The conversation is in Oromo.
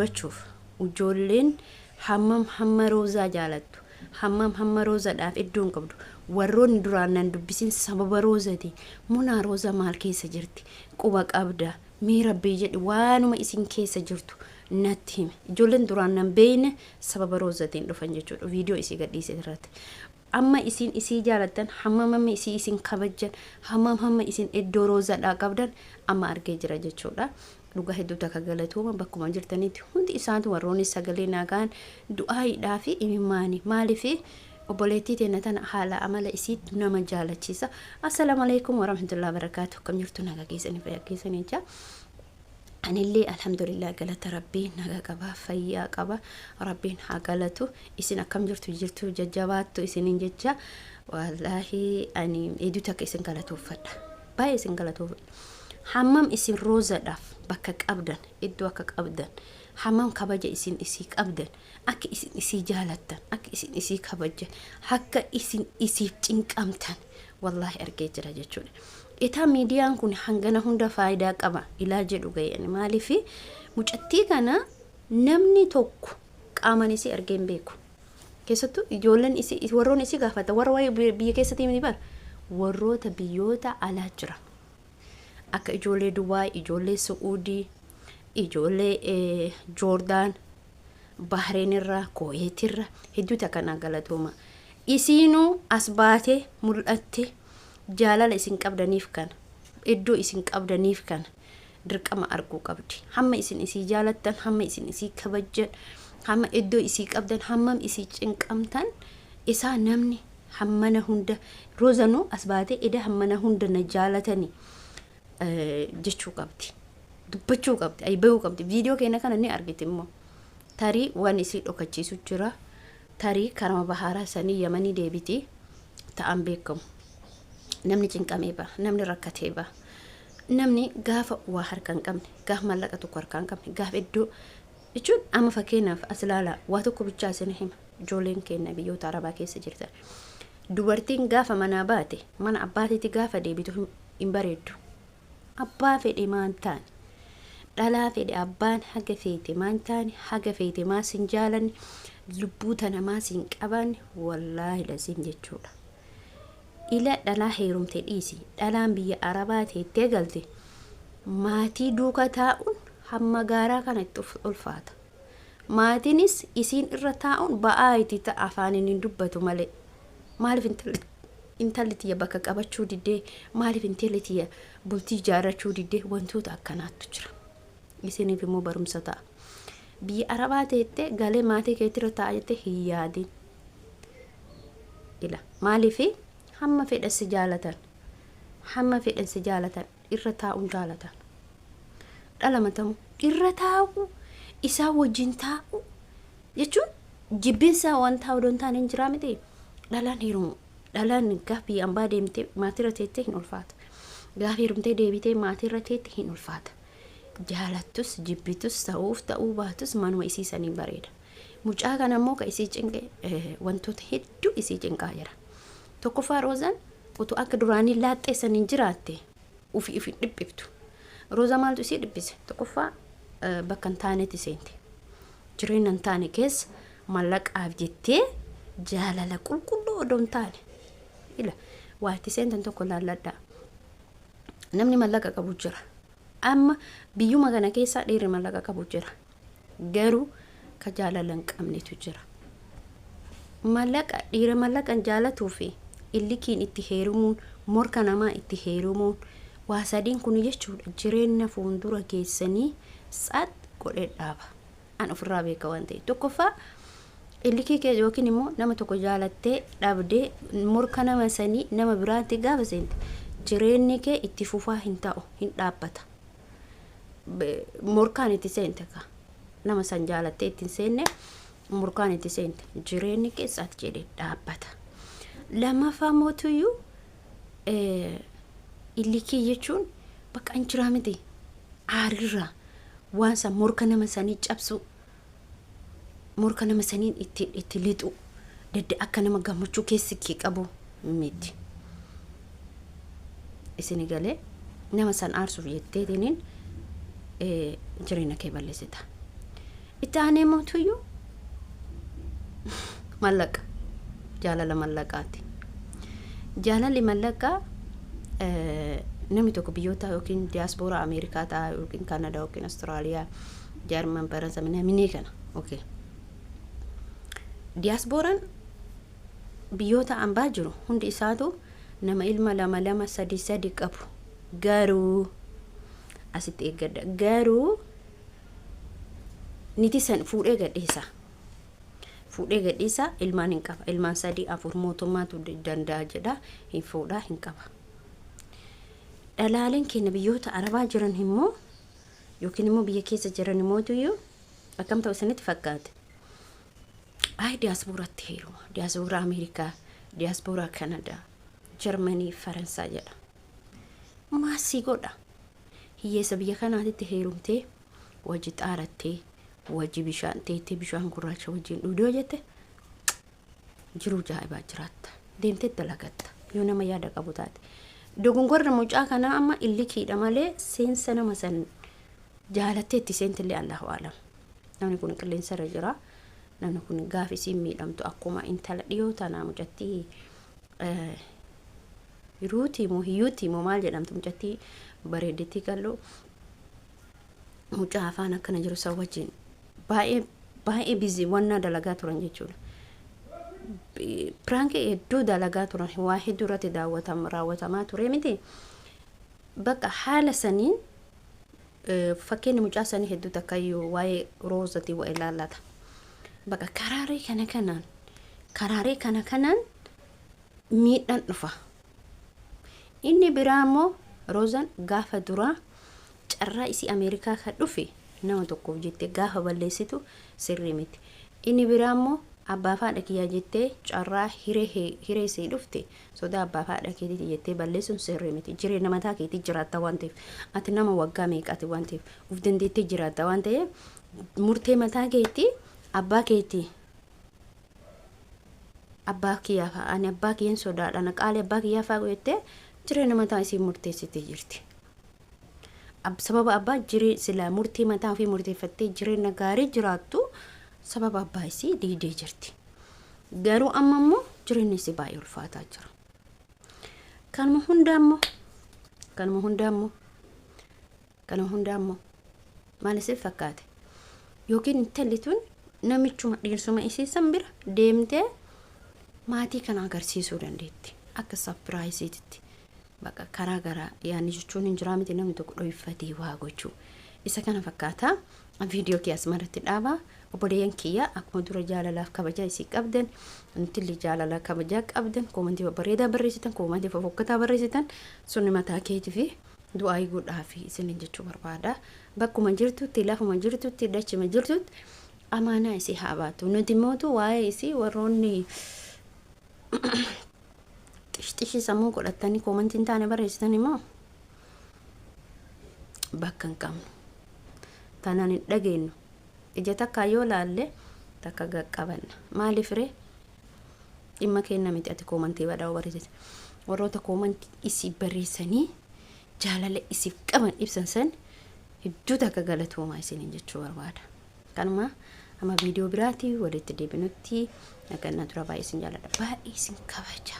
dubbachuuf ijoolleen hammam hamma Roozaa jaalattu, hammam hamma Roozadhaaf iddoo hin qabdu. Warroonni duraan nan dubbisin sababa Roozati. Munaa Rooza maal keessa jirti? Quba qabda. Mee rabbii jedhi waanuma isin keessa jirtu natti himi. Ijoolleen duraan nan beeyne sababa Roozatiin dhufan jechuudha. Viidiyoo isii gadhiise irratti. Amma isin isii jaalattan, hammam hamma isii isin kabajjan, hammam hamma isin iddoo Roozadhaa qabdan amma argee jira jechuudha. Dhugaa hedduu takka galatooma bakkuma jirtanitti hundi isaatu warroonni sagalee naa gahan du'aayiidhaa fi imimmaani. Maaliif obboleettii teenna tana haala amala isiitu nama jaalachiisa. Assalaamu alaikum warahmatullahi wabarakaatuh. Akkam jirtu nagaa keessanii fayyaa keessanii jechaa. Anillee alhamdulillah galata rabbii nagaa qaba fayyaa qaba rabbiin haa galatu isin akkam jirtu jirtu jajjabaattu isiniin jecha wallaahi ani hedduu takka isin galatoofadha baay'ee isin galatoofadha hammam isin roozadhaaf bakka qabdan iddoo akka qabdan hammam kabaja isin isii qabdan akka isin isii jaalattan akka isin isii kabajjan akka isin isiif cinqamtan wallaahi argee jira jechuudha. Etaa miidiyaan kun hangana hunda faayidaa qaba ilaa jedhu ga'e ani maaliif mucattii kana namni tokko qaaman isii argee hin beeku. Keessattuu ijoolleen isii warroonni isii gaafata warra waa'ee biyya keessatti miti bar warroota biyyoota alaa jiran akka ijoollee Dubaay, ijoollee Su'uudii, ijoollee Joordaan, Bahreen irraa, Kuweet irra hedduu takka naa galatooma. Isiinuu as baatee mul'atte jaalala isin qabdaniif kana, iddoo isin qabdaniif kana dirqama arguu qabdi. Hamma isin isii jaalattan, hamma isin isii kabajjan, hamma iddoo isii qabdan, hammam isii cinqamtan isaa namni hammana hunda Roozanuu as baatee eda hammana hunda na jaalatani jechuu qabdi. Dubbachuu qabdi. Ay bayuu qabdi. Viidiyoo keenya kana ni argiti immoo. Tarii waan isii dhokachiisu jira. Tarii karama bahaaraa sanii yamanii deebiti. Ta'an beekamu. Namni cinqamee ba'a. Namni rakkatee ba'a. Namni gaafa waa harka hin qabne, gaafa maallaqa tokko harkaa hin qabne, gaafa iddoo jechuun amma fakkeenyaaf as ilaalaa waa tokko bichaa isin hima. Ijoolleen keenya biyyoota Arabaa keessa jirtan. Dubartiin gaafa manaa baate mana abbaatiitti gaafa deebitu hin bareeddu. Abbaa fedhe maan taane. Dhalaa fedhe abbaan haga feete maan taane haga feete maa sin jaalanne lubbuu tana maa sin qabaanne wallaahi laziim jechuudha. Ila dhalaa heerumte dhiisi dhalaan biyya arabaa teettee galte maatii duuka taa'uun hamma gaaraa kana itti ulfaata. Maatiinis isiin irra taa'uun ba'aa itti ta'a afaaniin hin dubbatu malee. Maaliif intalli intalli tiyya bakka qabachuu diddee maaliif intalli tiyya bultii ijaarrachuu diddee wantoota akkanaattu jira. Isiniif immoo barumsa ta'a. Biyya Arabaa teettee galee maatii keetirra taa'a jettee hin yaadin. Ila maaliif hamma fedhan si jaalatan hamma fedhan si jaalatan irra taa'uun jaalatan. Dhala matamu irra taa'u isaa wajjin taa'u jechuun jibbinsa wanta odoo hin taane hin jiraa miti. Dhalaan heerumu dhalaan gaaf biyya ambaa deemtee maatirra teettee hin ulfaata. Gaaf heerumtee deebitee maatirra teette hin ulfaata. Jaalattus jibbitus ta'uuf ta'uu baatus manuma isii sanii bareeda. Mucaa kana immoo ka isii cinqe wantoota hedduu isii cinqaa jira. Tokkoffaa Roozaan utuu akka duraanii laaxxee saniin jiraatte ufi if hin dhiphiftu. Roozaa maaltu isii dhiphise? Tokkoffaa bakka hin taanetti seente. Jireenya hin taane keessa mallaqaaf jettee jaalala qulqulluu odoo hin taane. Ila waa itti seentan tokko laalladhaa. Namni mallaqa qabu jira. Amma biyyuma kana keessaa dhiirri mallaqa qabu jira. Garuu ka jaalala hin qabnetu jira. Mallaqa dhiira mallaqan jaalatuu fi illikiin itti heerumuun morka namaa itti heerumuun waa sadiin kun jechuudha jireenya fuuldura keessanii tsax godhee dhaaba. An ofirraa beeka waan ta'eef. Tokkoffaa illikii kee yookiin immoo nama tokko jaalattee dhabdee morka nama sanii nama biraatti gaafa seente jireenyi kee itti fufaa hin ta'u hin dhaabbata. Morkaan itti seente ka nama san jaalattee itti hin seenne morkaan itti seente jireenyi kee tsax jedhee dhaabbata. Lammaffaa mootuyyuu illikii jechuun bakka hin jiraa miti aarirraa waan san morka nama sanii cabsuu morka nama saniin itti itti lixu dadda akka nama gammachuu keessi kee qabu miti. Isini galee nama san aarsuuf jetteetiniin jireenya kee balleessita. Itti aanee mootuyyuu mallaqa, jaalala mallaqaati. Jaalalli mallaqaa namni tokko biyyoota yookiin diyaaspooraa Ameerikaa ta'a yookiin Kaanadaa yookiin Awustiraaliyaa, Jaarman, Faransa minamini kana. Okay. Diyaaspooraan biyyoota ambaa jiru hundi isaatu nama ilma lama lama, sadi sadi qabu. Garuu asitti eeggadha. Garuu niti san fuudhee gadhiisa. Fuudhee gadhiisa, ilmaan hin qaba. Ilmaan sadii afur mootummaatu danda'a jedha, hin fuudhaa, hin qaba. Dhalaaleen keenya biyyoota arabaa jiran immoo yookiin immoo biyya keessa jiran immootuyyuu akkam ta'u isinitti fakkaate? Ay, diyaaspooraatti heeruma. Diyaaspooraa Ameerikaa, diyaaspooraa Kanadaa, Jarmanii, Faransaa jedha. Maasii godha. Hiyyeessa biyya kanaatitti heerumtee, wajji xaarattee, wajji bishaan teettee, bishaan gurraacha wajjin dhugdee jette, jiruu jaa'ibaa jiraatta. Deemtee dalagatta yoo nama yaada qabu taate. Dogongorri mucaa kanaa amma illikiidha malee seensa nama san jaalattee itti seentillee Allahu alam. Namni kun qilleensarra jira. Namni kun gaaf isiin miidhamtu akkuma intala dhiyoo tanaa mucattii Ruutii moo Hiyyuutii moo maal jedhamtu, mucattii bareeddittii qal'oo mucaa afaan akkana jiru san wajjin baay'ee baay'ee busy wannaa dalagaa turan jechuudha. Prankii hedduu dalagaa turan, waa hedduu irratti daawwatam raawwatamaa ture miti. Bakka haala saniin fakkeenyi mucaa sanii hedduu takkayyuu waa'ee Roozatii waa ilaallata. Bakka karaalee kana kanaan miidhaan dhufa. Inni biraa immoo Roozaan gaafa duraa carraa isii Ameerikaa kan dhufe nama tokkoof jettee gaafa balleessitu sirrii miti. Inni biraa immoo abbaa fi haadha kiyyaa jettee carraa hiree isii dhufte sodaa abbaa fi haadha keetiiti jettee balleessuun sirrii miti. Jireenya mataa keetii jiraatta waan ta'eef, ati nama waggaa meeqaati waan ta'eef, uf dandeettee jiraatta waan ta'eef, murtee mataa keetii abbaa keetii abbaa kiyyaa fa'a, ani abbaa kiyyan sodaadha, na qaalii abbaa kiyyaa fa'a jettee jireenya mataa isii murteessitee jirti. Sababa abbaa jiree silaa murtee mataa ofii murteeffattee jireenya gaarii jiraattu sababa abbaa isii diidee jirti. Garuu amma immoo jireenyi isii baay'ee ulfaataa jira. Kanuma hundaa immoo maal isin fakkaate? Yookiin intalli tun namichuma dhiirsuma isii san bira deemtee maatii kana agarsiisuu dandeetti. Akka surpriseiititti. Bakka karaa garaa yaadni jechuun hin jiraa miti, namni tokko dhoyfatee waa gochuu. Isa kana fakkaata. Viidiyoo kiyya asumarratti dhaabaa. Obboleeyyan kiyya, akkuma dura jaalalaaf kabajaa isii qabdan, nutillee jaalalaa kabajaa qabdan, commentii babbareedaa barreessitan, commentii fofokkataa barreessitan, sunni mataa keetii fi du'aa godhaa fi isinin jechuu barbaada. Bakkuma jirtutti, lafuma jirtutti, dachima jirtutti amaanaa isii haa baatu. Nuti mootu waa'ee isii warroonni xishxishii sammuu godhatanii commentii hin taane barreessitan immoo bakka hin qabnu. Tanaan hin dhageenyu. Ija takkaa yoo laalle takka gaqqabanna. Maaliif ree? Dhimma kenna miti ati commentii badhaa barreessite. Warroota commentii isii barreessanii jaalala isiif qaban ibsan san hedduu takka galatoomaa isiniin jechuu barbaada. Kanuma, amma viidiyoo biraatii walitti deebinutti nagaan tura. Baay'ee isin jaalladha. Baay'ee isin kabaja.